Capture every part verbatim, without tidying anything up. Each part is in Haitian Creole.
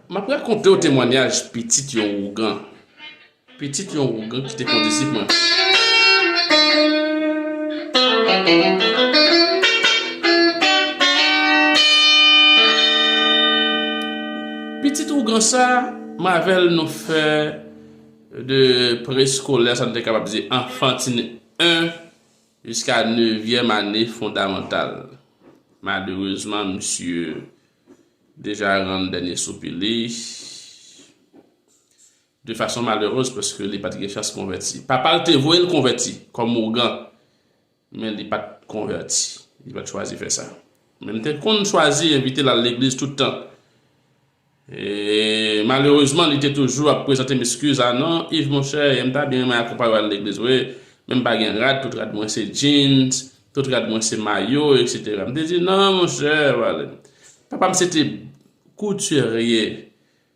M ap rakonte w temwanyaj pitit yon ougan. Pitit yon ougan ki te kondisip mwen. Pitit ougan sa, m avè l nou fè de preskolè, sa n te kapab di anfantin en, jiska nevyèm ane fondamantal. Malerezman, misye deja rann dènye soupi li de fason malerez, paske li pa t gen chans konvèti. Papa l te voye l konvèti kòm ougan, men li pa t konvèti. Li pa t chwazi fè sa. Men m te konn chwazi envite l al legliz tout tan. E malerezman, li te toujou ap prezante m eskiz: "A non, Yves, monchè, m ta byen renmen akonpaye w al legliz, wi, men m pa gen rad, tout rad mwen se jeans, tout rad mwen se mayo, et cetera" M te di: "Non, monchè, pale." Papa m se te koutirye.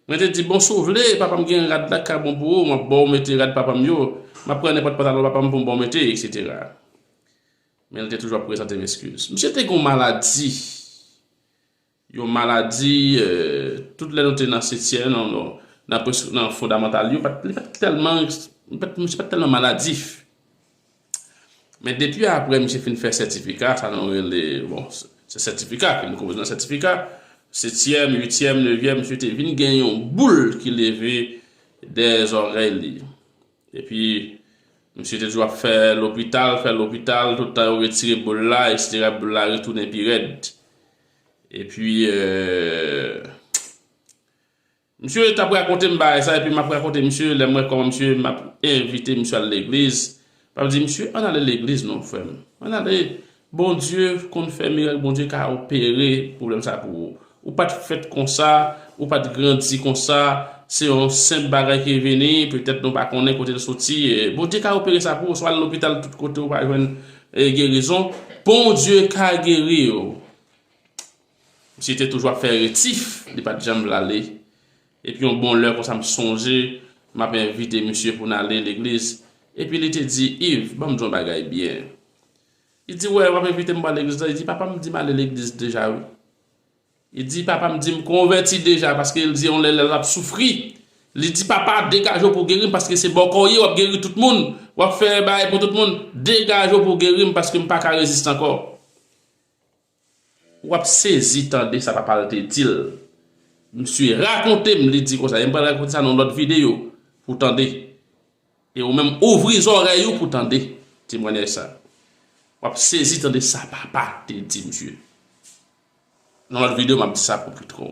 Mwen te di: "Bon, si w vle, papa m gen rad la k ka bon pou ou, m ap ba w mete rad papa m yo, m ap pran nenpòt pantalon papa m pou m ba w mete, et cetera" Men l te toujou ap prezante m eskiz. Misye te gen yon maladi. Yon maladi, euh, tout lè nou te nan setyèm, nan, nan, nan pres-, nan fondamantal, yo pa t, li pa t tèlman, li pa t, misye pa t tèlman maladif. Men depi apre misye fin fè sètifika, sa nou rele, bon, se, se sètifika, ke nou konpoze nan sètifika, setyèm, uityèm, nevyèm, misye te vin gen yon boul ki leve dèyè zòrèy li. Epi, misye te toujou ap fè lopital, fè lopital, tout tan yo retire boul la, et cetera, boul la retounen pi rèd. Epi, euh, misye t ap rakonte m bagay sa, epi m ap rakonte misye, lè m wè kòman misye, m ap envite misye al legliz. M ap di: "Misye, ann ale legliz non, frè m. Ann ale, Bondye konn fè mirak, Bondye ka opere pwoblèm sa pou ou. Ou pa t fèt konsa, ou pa t grandi konsa, se yon senp bagay ki vini, petèt nou pa konnen kote l soti, e Bondye ka opere sa pou ou, swa al lopital tout kote ou pa jwenn, e, gerizon, Bondye ka geri w." Misye te toujou ap fè retif, li pa t janm vle ale. Epi yon bon lè konsa m sonje, m ap envite misye pou n ale legliz. Epi li te di: "Yves, ban m di yon bagay byen." Li di: "Wè, w ap envite m pou al legliz la?" Li di: "Papa m di m ale legliz deja, wi." Li di: "Papa m di m konvèti deja, paske l di yon lè lè l ap soufri." Li di: "Papa, degaje w pou w geri m, paske se bòkò w ye, w ap geri tout moun, w ap fè bagay pou tout moun. Degaje w pou w geri m, paske m pa ka reziste ankò." W ap sezi tande sa papa l te di l. Misye rakonte m, li di konsa, e m pral rakonte sa nan yon lòt videyo pou w tande. E ou menm, ouvri zòrèy ou pou w tande temwanyaj sa. W ap sezi tande sa papa te di misye. Nan lòt videyo, m ap di sa pou pli twò.